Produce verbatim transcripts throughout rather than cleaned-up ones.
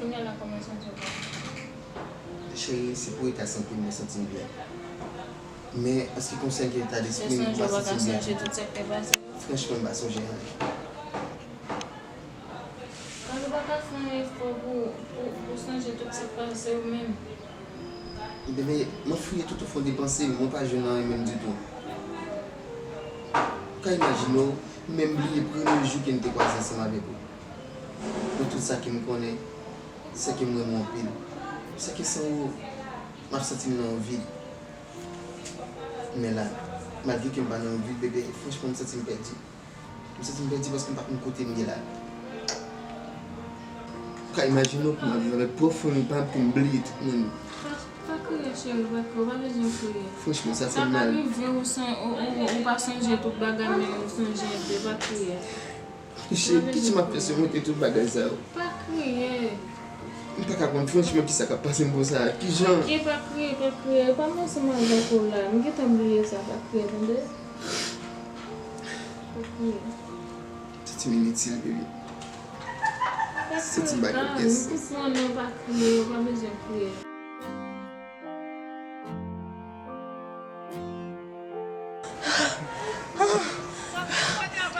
Kounye a la, kòman w santi w? Cheri, se pou eta sante m mwen santi m byen. Men, an se ki konsène eta despri m, mwen pa santi m byen. Sonje tout sa k te pase? Franchman, m pa sonje anyen. Kòman ou pa ka fè yon efò pou, pou, pou sonje tout sa k pase w menm? Bebe, mwen fouye tout o fon de panse m, mwen pa jwenn anyen menm ditou. Ou ka imajine w, m menm bliye premye jou ke m te kwaze ansanm avèk ou. Nan tout sa ke m konnen, se ke m renmen w anpil. Se ke san ou, m ap santi m nan yon vid. Men la, malgre ke m pa nan yon vid, bebe, franchman, m santi m pèdi. M santi m pèdi paske m pa konn kote m ye la. Ou ka imajine w pou m ap viv avèk pwòp fanmi pa m pou m bliye tout moun. Pa, pa kriye, cheri, pa kriye, ou pa bezwen kriye. Franchman, sa fè m mal. Sa ka rive, ou son-, ou, ou, ou pa sonje tout bagay, men ou sonje enpe, pa kriye. Cheri, ki jan m ap fè simonte tout bagay sa yo? Pa kriye. M pa ka konn franchman kisa k ap pase m konsa. Ki jan? Ok, pa kriye, pa kriye. E pa m ansanm avèk ou la. M gentan bliye sa, pa kriye, tande? Pa kriye. Santi m initil, bebe. Santi m pa gen pyès. M konprann ou, pa kriye, ou pa bezwen kriye.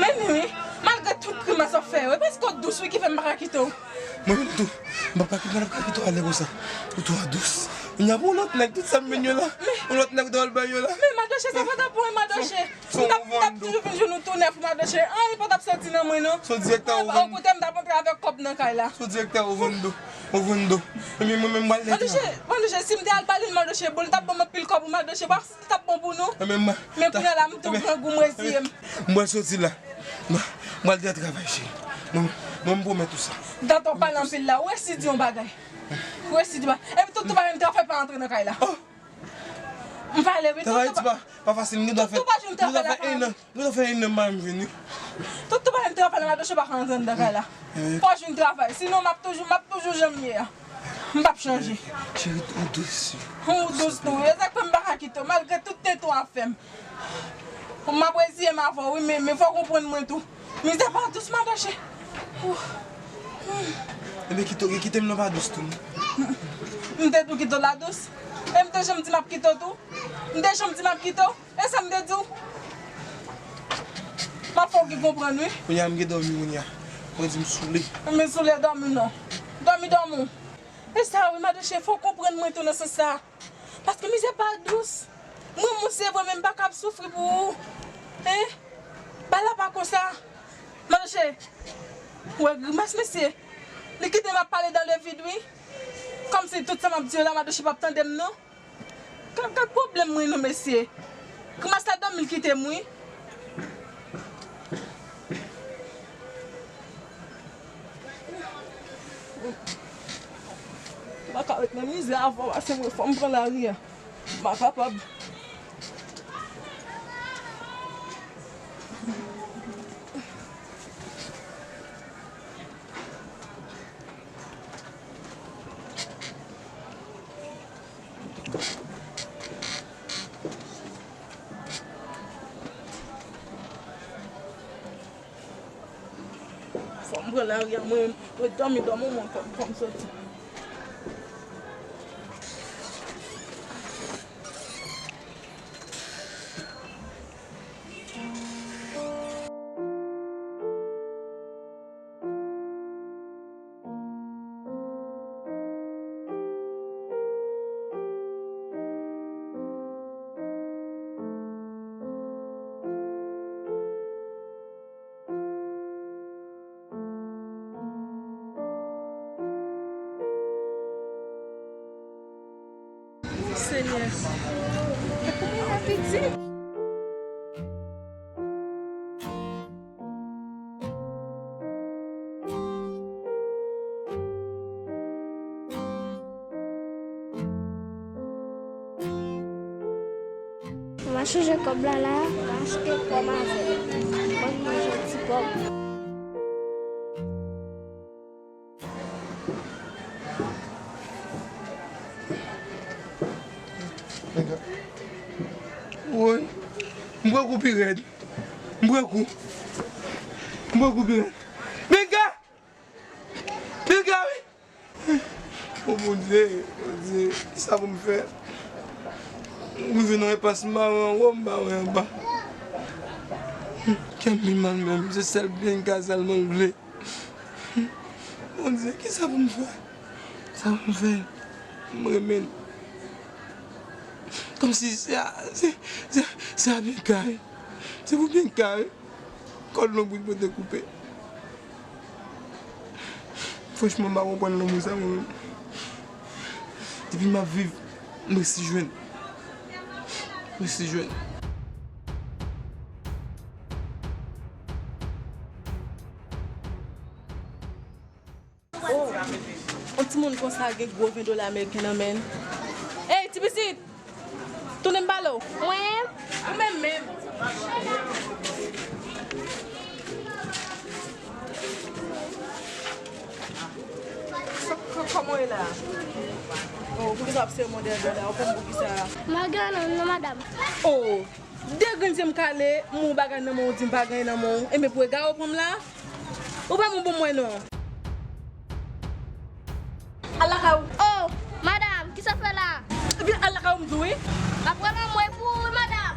Men Mimi, malgre tout grimas w ap fè yo, e paske w dous wi ki fè m pa ka kite w. Mwen menm tou, m p ap ka kite, mwen p ap ka kite w ale konsa. Ou twò dous. Kounya pou yon lòt nèg, tout sa m jwenn yo la. Yon lòt nèg dòl bay yo la. Men Madoche, sa pa t ap bon, Madoche. M t ap, m t ap toujou vin jwenn ou tou nèf, Madoche. Anyen pa t ap soti nan mwen, non. Okontrè, m t ap antre avèk kòb nan kay la. Sou direktè ou vann do. Ou vann do. Ebyen, mwen menm, m al travay. Madoche, Madoche, si m te al ba li, Madoche, bon, li t ap ban m anpil kòb, Madoche, pa, li t ap bon pou nou. Men kounya la, m tou grangou, m reziye m. M pral soti la. M pral travay, cheri. Mwen, mwen, m pwomèt ou sa. Tande w pale anpil la, ou resi di yon bagay. Ou resi di yon bagay. Epi tout, tout bagay m te fè pa antre nan kay la. M pale wi, tout, tout bagay. Travay pa, pa fasil, m gen dwa fè, m gen dwa fè en an, m gen dwa fè en an m pa menm vini. Tout, tout bagay m te fè nan Madoche pa ka antre anndan kay la. Fò w jwenn travay, sinon m ap toujou, m ap toujou jan m ye a. M p ap chanje. Cheri, ou dous. Ou dous tou. E sa k fè m pa ka kite w, malgre tout tenten w ap fè m. M ap reziye m avè w, wi, men, men fò w konprann mwen tou. Mizè pa dous, Madoche. Ebyen, kite w, kite m nan pa dous tou, non. M te di w kite w la dous. E m te janm di m ap kite w tou. M te janm di m ap kite w. E sa m te di w. M ap fè w ki konprann, wi. Kounya m gen dòmi kounya. Mwen di m soule. Men soule dòmi non. Dòmi, dòmi. E sa, wi, Madoche, fò w konprann mwen tou nan sans sa. Paske mizè pa dous. Mwen, mwen se vre, men m pa kab soufri pou ou. Hein? Bagay la pa konsa. Madoche, ou wè grimas mesye. Li kite m ap pale dans le vide, wi. Kòmsi tout sa m ap di yo la, Madoche p ap tande m, non. Gad, gad pwoblèm mwen, non, mesye. Grimas la dòmi l kite m, wi. M pa ka ret nan mizè avè w, pase mwen fò m pran lari a. M pa kapab. Fò m pran lari a mwen, ret dòmi, dòmi yon moman fò m, fò m soti. Senyè, e pou mwen fè piti. Mwen chanje kòb la la, mwen achte pòm avè l. Mwen Pran kou pi rèd. M pran kou. M pran kou pi rèd. Benga! Benga, wi! O Bondye, Bondye, kisa pou m fè? M rive nan enpas, m pa wè anwo, m pa wè anba. Kè m pi mal menm, se sèl Benga sèlman l vle. Bondye, kisa pou m fè? Sa pou m fè? M renmen l. Kòmsi se a, se, se, se a Benga, wi. Se pou Benga, wi. Kòd lonbrit mwen te koupe. Franchman, m pa konprann lanmou sa, mwen menm. Depi m ap viv, m resi jwenn. M resi jwenn. Oh, yon timoun konsa gen gwo ven dola ameriken nan men l. Ey, ti pitit! Tounen m pale w. Mwen? Ou menm menm. K-, k-, kòman w ye la? Oh, poukisa w ap sere mwen dèyè dèyè la? Ou konn poukisa? M pa gen anyen non, madanm. Oh, de grenn je m kale, m wè w bagay nan men w, w di m pa gen anyen nan men w. Enben, pou egare w pran m la? Ou pa bon pou mwen non. Al lakay ou. Oh, madanm, kisa w fè la? Ebyen, al lakay ou, m di w, wi. Apre mwen, mwen pou ou, wi, madanm.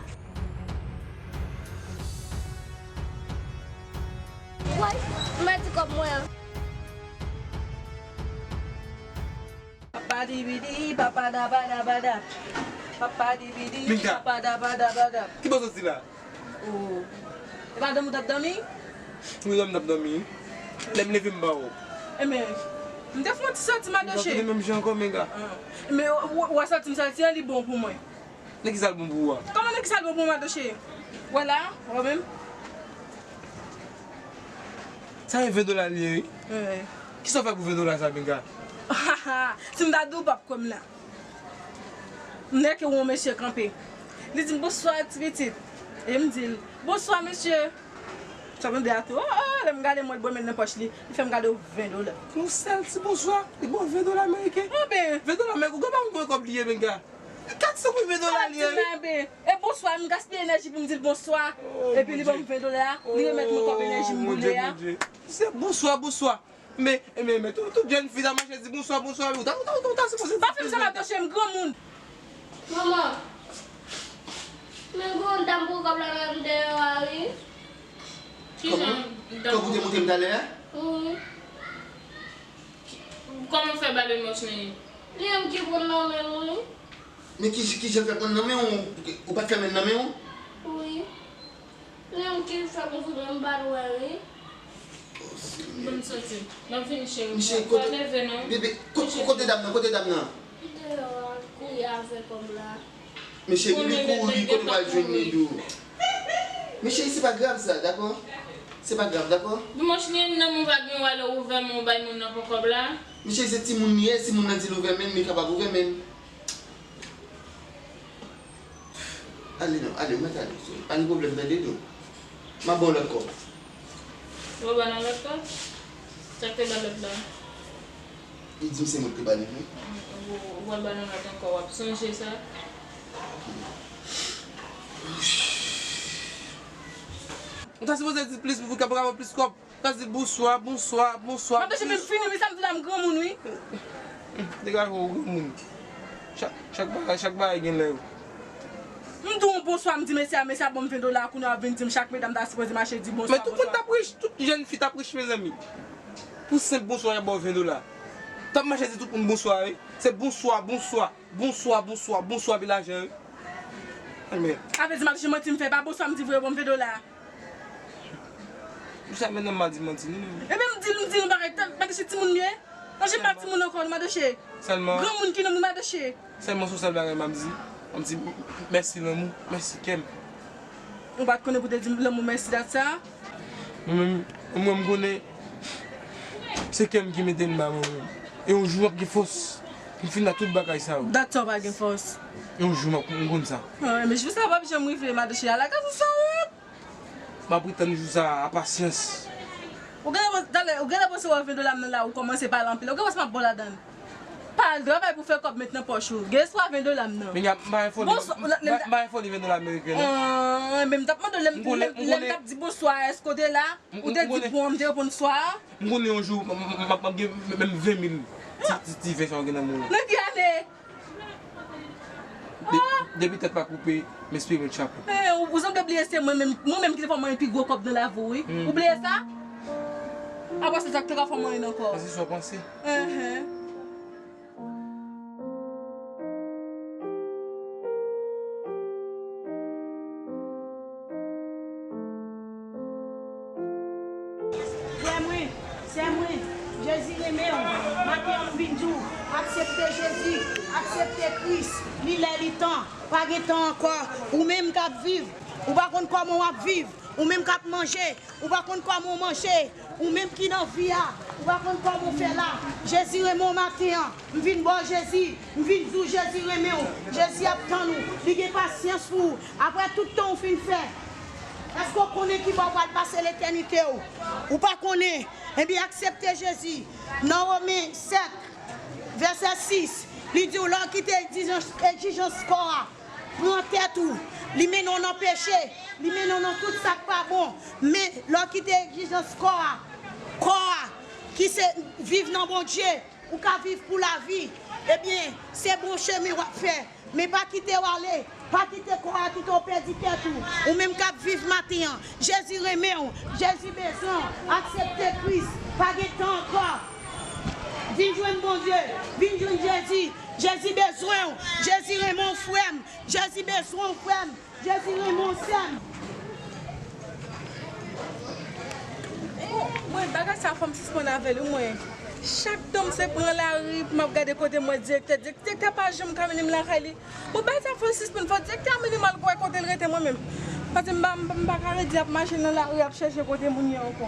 Woy, m pèdi kòb mwen an. Papadibidi, papadabadabada. Papadibidi, Minka, papadabadabada. Ki bò w soti la? Oh. E madanm ou t ap dòmi? Wi, dòmi t ap dòmi. Lè m leve m ba w. Enben, m te fè yon ti sòti, madoche. Ou te menm jan ankò, Minka. Ah. Men w, w, w a sòti m sòti an, li bon pou mwen. Nan kisa l bon pou ou a? Kòman nan kisa l bon pou mwen, madoche? Vwala, ou menm. Sa e ven dola li ye, wi. Wi. Kisa w fè pou ven dola sa, Minka? Si m ta di w, w p ap kwè m la. M nèke wè yon mesye kanpe. Li di m, "Bonswa, ti pitit." E m di l, "Bonswa, mesye." Sa tande a tou. Oh, oh, lè m gade, m wè l bwè men l nan pòch li. Li fè m gade w ven dola. Yon sèl ti bonswa, li ba w ven dola ameriken. Anben. Ven dola ameriken, ou gen pa konn konbyen kòb li ye, Minka? Kat san mil ven dola li ye, wi. Anben. E bonswa, m gaspiye enèji pou m di l bonswa. Oh, epi li ban m ven dola, li remèt mwen kòb enèji m boule a. Mon Dieu, mon Dieu. Se bonswa, bonswa. Men, men, men, tout, tout jèn fi ta mache di bonswa, bonswa, wi. Ou ta, ou ta, ou ta, ou ta sipoze di. Pa fè m sa, madoche, m granmoun. Manman, men granmoun ta m pran kòb la nan dèyè a, wi. Ki jan? Kòb ou te montre m talè a? Wi. Kòman w fè ba l mòch li? Li menm ki pran nan men m, wi. Men ki, ki jan l fè pran nan men w? Ou pa t fèmen l nan men w? Wi. Li menm ki fè m kouri, m pa t wè, wi. Oh, Senyè. Bon, soti. M ap vini, cheri. Misye, kote, leve non. Bebe, kote, kote dam nan? Kote dam nan? Deyò a, kouri avè kòb la. Mesye, li kouri, kote pral jwenn li tou. Mesye, se pa grav sa, dakò? Se pa grav, dakò? Dimanch li nan men w pa gen w ale ouvè men w bay moun nan pran kòb la. Mesye, se timoun li ye, si moun nan di l ouvè men l, li kapab ouvè men l. Ale non, ale, ou mèt ale. Pa gen pwoblèm, tande tou. M ap ba w lòt kòb. Ou ba nan lòt kòb? Sa k te ba lòt la? Li di m se mwen ki te ba li, wi. Ou, ou pral ba nan lòt ankò, w ap sonje sa? Ou ta sipoze di plis pou kapab plis kòb. Ou ta di bonswa, bonswa, bonswa. Madoche, men m fini, wi, sa m di la, m granmoun, wi. Degaje w, ou granmoun. Chak, chak bagay, chak bagay gen lè yo. M di w bonswa, m di mesye a, mesye a ban m ven dola, kounye a w ap vin di m chak medam ta sipoze mache di bonswa, bonswa. Men tout moun t ap rich, tout jèn fi t ap rich, mezanmi. Pou senp bonswa, y ap ba w ven dola. T ap mache di tout moun bonswa, wi. Se bonswa, bonswa, bonswa, bonswa, bonswa, pi lajan, wi. Anmè. Sa vle di, madoche, manti m fè, pa bonswa m di vre, yo ban m ven dola. Ou sa menm nan m pa di manti, non, non. Ebyen, m di l, m di l, bagay, madoche timoun m ye. Madoche pa timoun ankò, non, madoche. Sèlman. Granmoun ki nonm, wi, madoche. Sèlman se yon sèl bagay m ap di. M ap di mèsi lanmou, mèsi kè m. Ou pa t konnen pou te di lanmou mèsi dat sa? Mwen menm, mwen m konnen se kè m ki mete m la mwen menm. E yon jou m ap gen fòs pou m fin nan tout bagay sa yo. Dat sa w pa gen fòs. E yon jou m ap, m konn sa. Ah, men jou sa a p ap janm rive, madoche, a lakaz ou sanwont. M ap retann jou sa a, a pasyans. Ou genlè, talè, ou genlè panse w ven dola m nan la, ou kòmanse pale anpil. Ou genlè panse m ap ba w ladan l. Al travay pou fè kòb met nan pòch ou. Gen espwa ven dola m nan. Pinga, m pa gen foli, Bonswa, m pa gen foli ven dola ameriken, non. Ah, men m t ap mande w lè m, lè m t ap di bonswa, èske w te la? Ou te di bon, m te reponn swa. M konnen yon jou, m, m, m, m ap gen menm ven mil ti, ti, ti ven sa w gen nan men w. Nan ki ane? De-, depi tèt pa koupe, m espere met chapo. Eh, ou, ou sanble bliye se mwen menm, mwen menm ki te fè w manyen pi gwo kòb nan lavi w, wi. Ou bliye sa? Apre sa, sa k te ka fè w manyen ankò. Sa se sa w panse. Enhen. Frè mwen, sè mwen, Jezi renmen w. Maten an, m vin di w, aksepte Jezi, aksepte Kris. Li lè, li tan. Pa gen tan ankò. Ou menm k ap viv, ou pa konn kòman w ap viv. Ou menm k ap manje, ou pa konn kòman w manje. Ou menm ki nan vi a, ou pa konn kòman w fè la. Jezi renmen w maten an. M vin ba w Jezi. M vin di w Jezi renmen w. Jezi ap tann ou. Li gen pasyans pou ou. Apre tout tan w fin fè, èske w konnen ki bò w pral pase letènite w? Ou pa konnen. Ebyen, aksepte Jezi. Nan Women sèt, vèsè sis, li di w, lè w kite egzijans, egzijans kò a, pran tèt ou, li mennen w nan peche, li mennen w nan tout sa k pa bon. Men, lè w kite egzijans kò a, kò a, ki se viv nan Bondye, ou ka viv pou lavi. Ebyen, se bon chemen w ap fè. Men pa kite w ale, pa kite kò a kite w pèdi tèt ou. Ou menm k ap viv maten an, Jezi renmen w, Jezi bezwen w. Aksepte Kris, pa gen tan ankò. Vin jwenn Bondye, vin jwenn Jezi. Jezi bezwen w. Jezi renmen w, frè m. Jezi bezwen w, frè m. Jezi renmen w, sè m. Mwen, bagay sa fò m sispann avè l, wi, mwen. Chak tan m se pran lari pou m ap gade kote mwen direktè. Direktè pa janm ka mennen m lakay li. Bon, bagay sa fò l sispann, fò direktè a mennen m al wè kote l rete mwen menm. Paske m pa, m pa, m pa ka rete ap mache nan lari ap chèche kote moun ye ankò.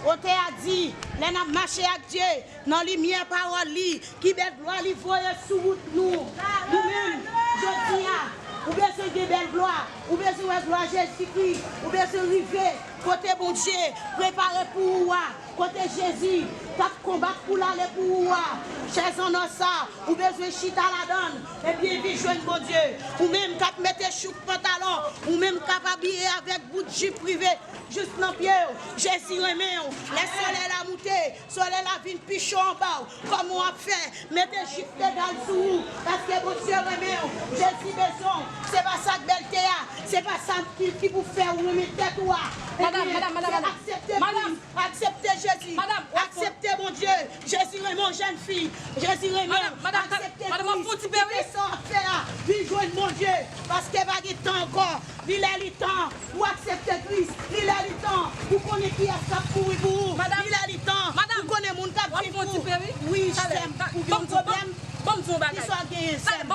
Otè a di, lè n ap mache ak Dye, nan limyè pawòl li, ki bèl glwa li voye sou wout nou. Nou menm, jodi a, ou bezwen gen bèl glwa, ou bezwen wè glwa Jezikri, ou bezwen rive kote Bondye prepare pou ou a, kote Jezi t ap konbat pou l ale pou ou a. Chèz an nò sa, ou bezwen chita ladan l, ebyen vin jwenn Bondye. Ou menm k ap mete chouk pantalon, ou menm k ap abiye avèk bout jip rive jis nan pye w. Jezi renmen w. Lè solèy la moute, solèy la vin pi cho anba w. Kòman w ap fè? Mete jip egal sou ou, paske Bondye renmen w. Jezi bezwen w. Se pa sa k bèlte a, se pa sa ki, ki pou fè ou renmen tèt ou a. Madanm, madanm, madanm, madanm. Aksepte Kris, aksepte Jezi, aksepte Bondye. Jezi renmen w, jèn fi. Jezi renmen w. Aksepte Kris. Kite sa w ap fè a. Vin jwenn Bondye, paske pa gen tan ankò. Li lè li tan pou aksepte Kris. Li lè li tan pou konnen kiyès k ap mouri pou ou. Li lè li tan pou konnen moun k ap viv pou ou. Wi, sè m, ou gen yon pwoblèm? Kisa w genyen, sè m?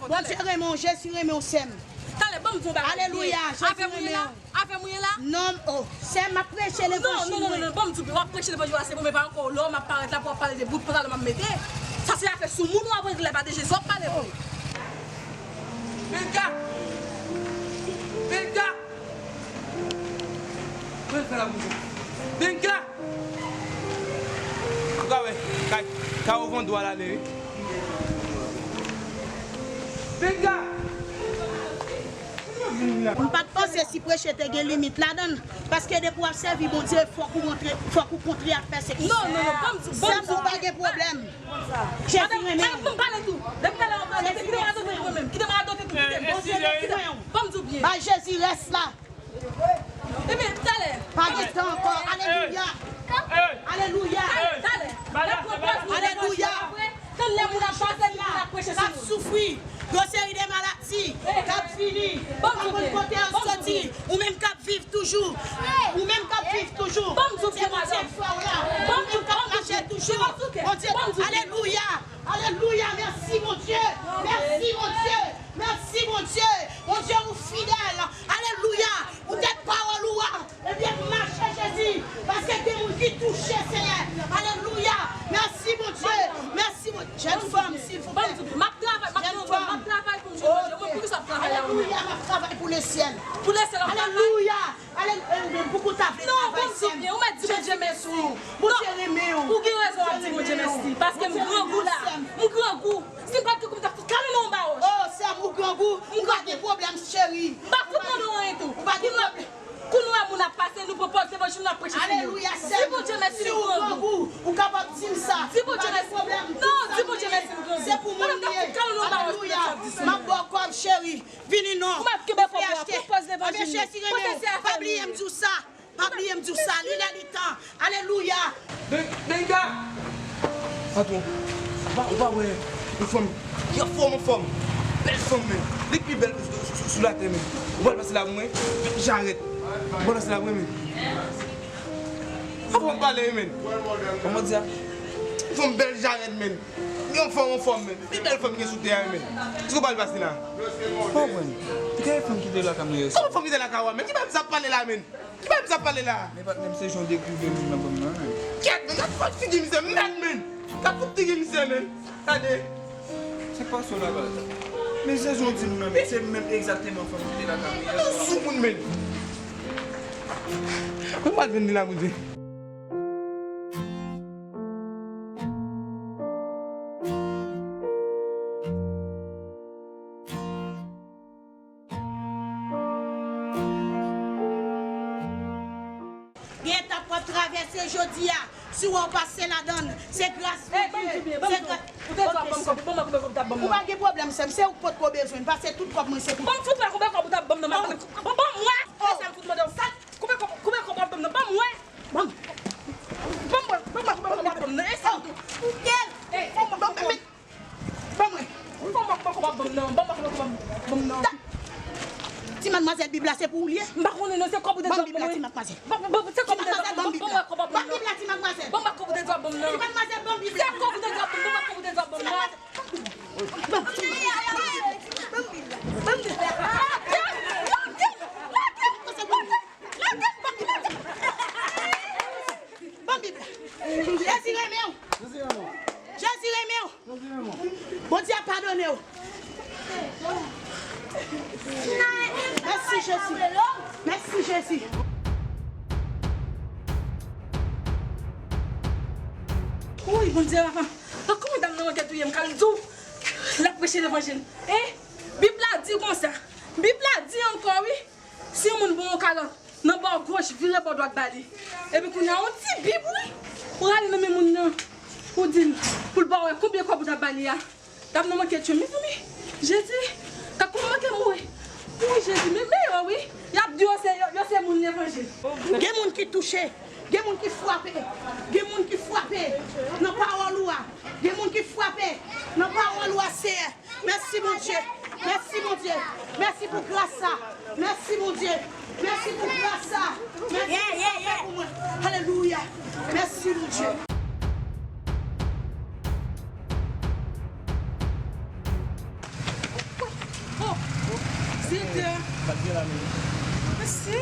Bondye renmen w, Jezi renmen w, sè m. Talè, ban m di w yon bagay. Alelouya, Jezi renmen w. Avè m ou ye la? Non, oh, sè m, m ap preche levanjil mwen. Non, non, non, non, ban m di w, w ap preche levanjil la, se bon, men pa ankò lè w m ap parèt la pou w ap pale de bout pantalon m ap mete. Sa se afè soumoun ou ap regle, pa de Jezi w ap pale vre. Pinga! Pinga! Mwen fè la pou ou. Pinga! Ou ka wè, kay, kay ou van dwa l ale, wi. Pinga! M pa t panse si preche te gen limit ladan l, paske depi w ap sèvi Bondye, fòk ou montre, fòk ou kontre ak pèsekisyon. Non, non, non, ban m di, ban m di w pa gen pwoblèm. Jezi renmen w. Madanm, ban m pale tou. Depi talè w ap pale, kite m radote mwen menm. Kite m radote tou. Kite m, kite m. Ban m di w byen. Bay Jezi rès la. Ebyen, talè. Pa gen tan ankò. Alelouya. Alelouya. Talè, talè. Alelouya. Tann lè moun ap pase, moun ap preche sou moun. K ap soufri yon seri de maladi, k ap vini, pa konn kote y ap soti. Ou menm k ap viv toujou. Ou menm k ap viv toujou. Se Bondye k fè w la. Ou menm k ap mache toujou. Bondye, alelouya. Alelouya. Mèsi, Bondye. Mèsi, Bondye. Mèsi, Bondye. Bondye, ou fidèl. Alelouya. Ou tèt pawòl ou a. Ebyen, mache, Jezi, paske gen moun ki touche, Senyè. Alelouya. Mèsi, Bondye. Mèsi, Bondye. Jèn fanm, silvouplè. M ap travay, m ap travay, m ap travay pou m jwenn Bondye. Mwen, poukisa m ap travay la pou mwen? Alelouya, m ap travay pou lesyèl. Pou lesyèl, w ap travay? Alelouya. Alelouya. Pou kote w ta vle travay, sè m. Non, ban m di w byen, ou mèt di Bondye mèsi. Bondye renmen w. Ou gen rezon w ap di Bondye mèsi, paske m gran Nou pran pòz levanjil, n ap preche sou moun. Alelouya, sè m. Di Bondye mèsi, nou grangou. Ou kapab di m sa. Di Bondye mèsi. Non, di Bondye mèsi, nou grangou. Se pou moun li ye. Alelouya. M ap ba w kòb, cheri. Vini non. Ou mèt kenbe kòb la. Pran pòz levanjil. Anben, Jezi renmen w. Pa bliye m di w sa. Pa bliye m di w sa. Li lè, li tan. Alelouya. Ben, Benga! Patwon, ou pa, ou pa wè yon fanm ki anfòm, anfòm. Bèl fanm, men. Li k pi bèl sou, sou, sou, sou latè, men. Ou pral pase la pou mwen? Jarèt. Ou pral pase la pou mwen, men. Fò m pale, men. Kòman di a? Yon fanm bèl jarèt, men. Yon fanm anfòm, men. Pi bèl fanm gen sou tè a, men. Èske ou pral pase la? Kòman? Ki fanm ki te lakay mwen yè swa? Kòman fanm ki te lakay ou a, men? Ki bagay sa ap pale la, men? Ki bagay misye ap pale la? Men patnè m, se jan w dekrive moun nan ban m nan, men. Kèt, men gad figi misye, mèd, men. Gad figi misye, men. Gade. Se pa sou la baz. Men se jan w di moun nan, men se menm egzakteman fanm ki te lakay mwen yè swa. Sou moun, men. Mwen pral jwenn li la, Bondye. Gen etap w ap travèse jodi a. Si w ap pase ladan l, se gras Bondye. Se gras. Ou te dwa ban m kòb, ban m kòb, ban m kòb, ban m kòb. Ou pa gen pwoblèm, sè m. Se ou k potko bezwen l. Pase tout kòb mwen, se pou ou. Ban m fout wè konbyen kòb ou t ap ban m nan. Ban m wè. Ban m wè. Se sa m fout mande w. Sa, konbyen kòb, konbyen kòb w ap ban m nan. Ban m wè. Ban m. Ban m wè. Ban m wè konbyen kòb w ap ban m nan. E sa m tou. Ban m wè. Ban mwen. Ban mwen kòb w ap ban m nan. Ban mwen kòb w ap ban m nan. Ti madmwazèl, bib la se pou ou li ye? M pa konnen non, se kòb ou te dwe ban mwen. Ban m bib la, ti madmwazèl. Ban, ban, se kòb ou te dwe ban mwen. Ban mwen kòb w ap ban m nan. Ban bib la, ti madmwazèl. Ban mwen kòb ou te dwe ban m nan. Ti madmwazèl, ban bib la. Se kòb ou te dwe ban m, ban mwen kòb ou te dwe ban m nan. Ban bib la. Ban bib la. Ban bib la. Ban bib la. Jezi renmen w. Jezi renmen w. Jezi renmen w. Jezi renmen w. Bondye ap padone w. Mèsi, Jezi. Mèsi, Jezi. Wouy, Bondye, papa. Donk, kòman dam nan manke touye m, kal di w l ap preche levanjil? Hein? Bib la di konsa. Bib la di ankò, wi. Si yon moun ba w yon kalan nan bò goch, vire bò dwat ba li. Epi kounye a, yon ti bib, wi, ou rale nan men moun nan, ou di l pou l ba w wè konbyen kòb ou t ap ba li a. Dam nan manke tchwe, mezanmi. Jezi, gad kòman manke mouri. Wi, Jezi, men, men yo, wi, y ap di yo se, yo, yo se moun levanjil. Gen moun ki touche, gen moun ki frape, gen moun ki frape nan pawòl ou a, gen moun ki frape nan pawòl ou a, Seyè. Mèsi, Bondye. Mèsi, Bondye. Mèsi pou gras sa. Mèsi, Bondye. Mèsi pou gras sa. Mèsi pou sa w fè pou mwen. Alelouya. Mèsi, Bondye. Oh, direktè. Mèsi.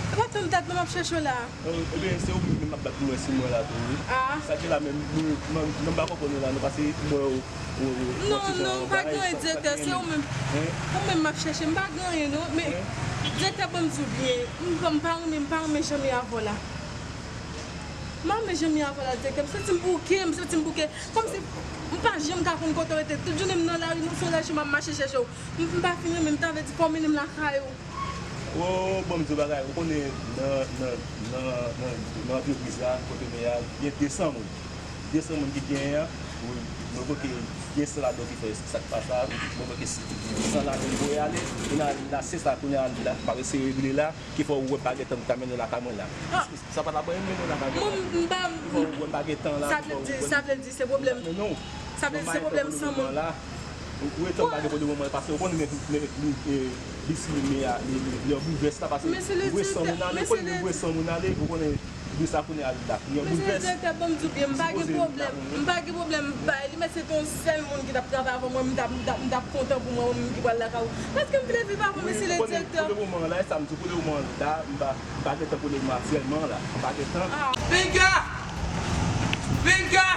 E pa tann dat non m ap chèche w la. Ebyen, se ou menm m ap bat pou mwen si mwen la tou, wi. Ah. Sa ki la menm, nou, nou, nou pa konprann nou la, nou pase mwen ou, ou, ou, non, non, m pa gen anyen, direktè, se ou menm. Hein? Ou menm m ap chèche, m pa gen anyen, non, men direktè, ban m di w byen, m, m pa renmen, m pa renmen jan m ye avè w la. M pa renmen jan m ye avè w la, direktè, m santi m bouke, m santi m bouke, kòmsi m pa janm ka konn kote w rete, tout jounen m nan lari, nan se yon lari m ap mache chèche w, m, m pa fin renmen, m ta vle di fò w mennen m lakay ou. O, ban m di w bagay, ou konnen nan, nan, nan, nan, nan antrepriz la, kote m ye a, gen de san moun. De san moun ki genyen an, wi, mwen kwè ke gen san ladan ki fè sa k pa sa, mwen kwè ke san ladan l voye ale, kounye a la, se sa, kounye a la, m ap eseye regle la, ki fè ou wè m pa gentan ka mennen w lakay mwen la. Ah. Sa pa t ap mennen w lakay mwen la. Mwen, m pa, ki fè ou wè m pa gentan la, sa vle di, sa vle di se pwoblèm. Sa vle di se pwoblèm san moun. Ou etan m pa gen pwoblèm mwen, paske ou konnen men, men, men, eh, bisi men a, li, li, li an boulvès la, paske ou wè san moun ale, ou konnen ou wè san moun ale, ou konnen de sa kounye a la, li an boulvès. Mesye direktè, ban m di w byen, m pa gen pwoblèm, m pa gen pwoblèm, m bay li, men se te yon sèl moun ki t ap travay avè mwen, m t ap, m t ap, m t ap kontan pou mwen, mwen menm ki pral lakay ou. Paske m vle viv avè w, mesye le direktè. Pou le moman la, e sa m di w, pou le moman la, m pa, m pa gentan pou le moman aktyèlman la, m pa gentan. Ah. Benga! Benga!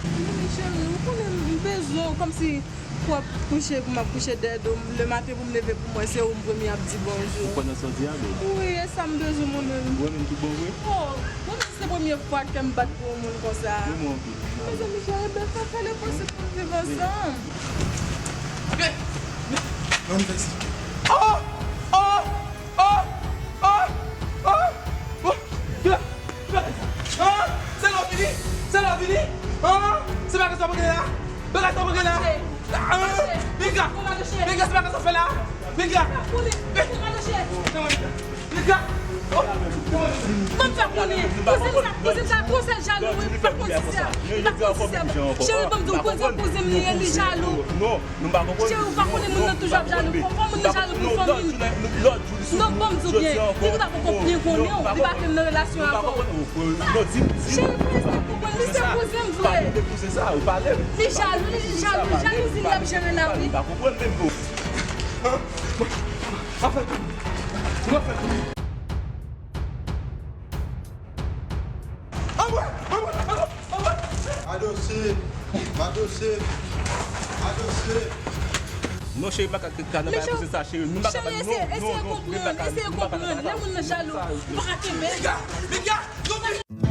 Mezanmi, cheri, ou konnen m bezwen w kòmsi pou w ap kouche, pou m ap kouche dèyè do m, lematen pou m leve pou mwen, se ou m premye ap di bonjou. Ou kwè nan sa w di a, baby? Wi, e sa m bezwen mwen menm. Ou renmen m tout bon vre? Oh, mwen menm se premye fwa kè m bat pou yon moun konsa. Renmen w anpil. Mezanmi, cheri, bèl, fè, fè le posib pou n viv ansanm. Ban m fè sa. Oh! Oh! Oh! Oh! Oh! Piga, se pa sa w fè la? Piga! Piga! Piga! Oh! Ban m fè konnen. Kouzen m sa, kouzen m sa, kouzen jalou, wi. M pa konn si se, m pa konn si se. Cheri, ban m di w, kouzen, kouzen m li ye, li jalou. Cheri, ou pa konnen moun nan toujou ap jalou. Fò, fò moun nan jalou pou fanmi m. Non, ban m di w byen. Li pa poko byen konnen w. Li pa te nan relasyon avè w. Cheri, pa eseye konprann. Li se kouzen m vre. Li jalou, li jalou. Jalouzi li ap jere la, wi. Anmwe, anmwe, anmwe, anmwe. Adose, adose, adose. Non, cheri, m pa ka, ka nan bagay kouzen sa, cheri. M pa ka, cheri, eseye, eseye konprann, eseye konprann. Lè moun nan jalou, ou pa ka kenbe. Piga, piga, non, men.